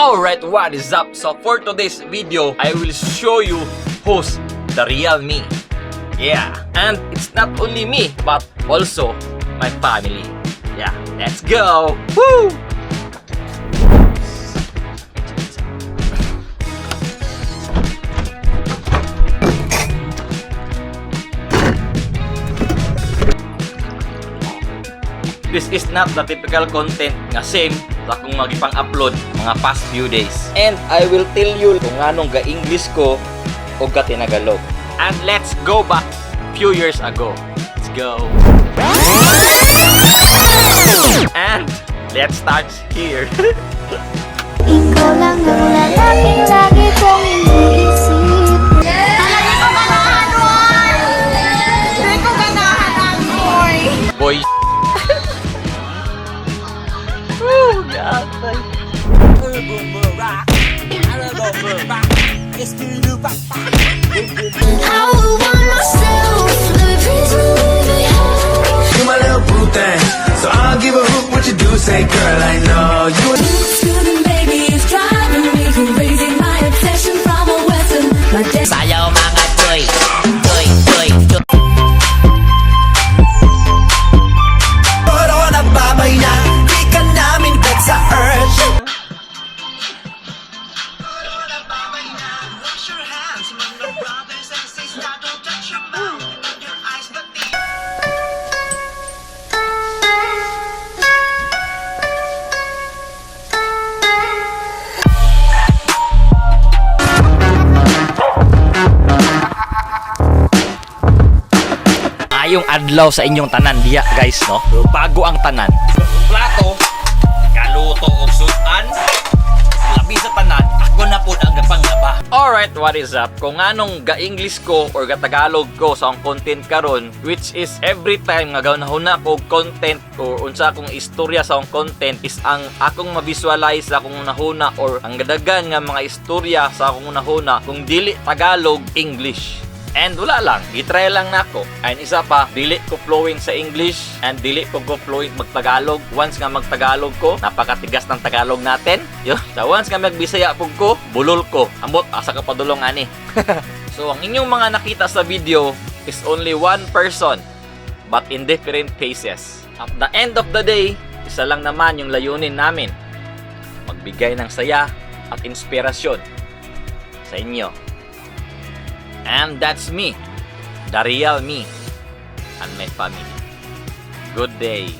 Alright, what is up? So for today's video, I will show you who's the real me. Yeah, and it's not only me, but also my family. Yeah, let's go! Woo! This is not the typical content nga same sa akong magipang-upload mga past few days. And I will tell you kung anong ga-English ko o ga Tinagalog. And let's go back few years ago. Let's go. And let's start here. Ikaw lang ang lalaking lagi kong iniisip. Hindi ko ganahan, Juan! Hindi ko ganahan, Angoy! Boy. Woo, gatay. I would want myself, the reason You my little boo thing. So I don't give a hoot what you do. Say, girl, I know you. Student baby is driving me crazy. My obsession from a western. My Sayaw mga choy. Choy, choy, choy. Pero nababay na, di ka namin bet sa earth. Ayong adlaw sa inyong tanan diya, guys, no? Pero bago ang tanan. Plato, kaluto og sudan. Labi sa tanan, ako na po ang gapanglaba. Alright, what is up? Kung anong ga-English ko or ga-Tagalog ko sa akong content karon, which is every time nga gahuna ko og content or unsa akong istorya sa akong content is ang akong ma-visualize sa akong nahuna or ang gadagan nga mga istorya sa akong nahuna kung dili Tagalog, English. And wala lang, gitry lang nako. And isa pa, dili ko flowing sa English and dili ko ko flowing magtagalog. Once nga magtagalog ko, napakatigas ng Tagalog natin. Yun. So once nga magbisaya pug ko, bulol ko. Ambot asa ka padulong ani. So ang inyong mga nakita sa video is only one person but in different faces. At the end of the day, isa lang naman yung layunin namin. Magbigay ng saya at inspirasyon sa inyo. And that's me, the real me, and my family. Good day.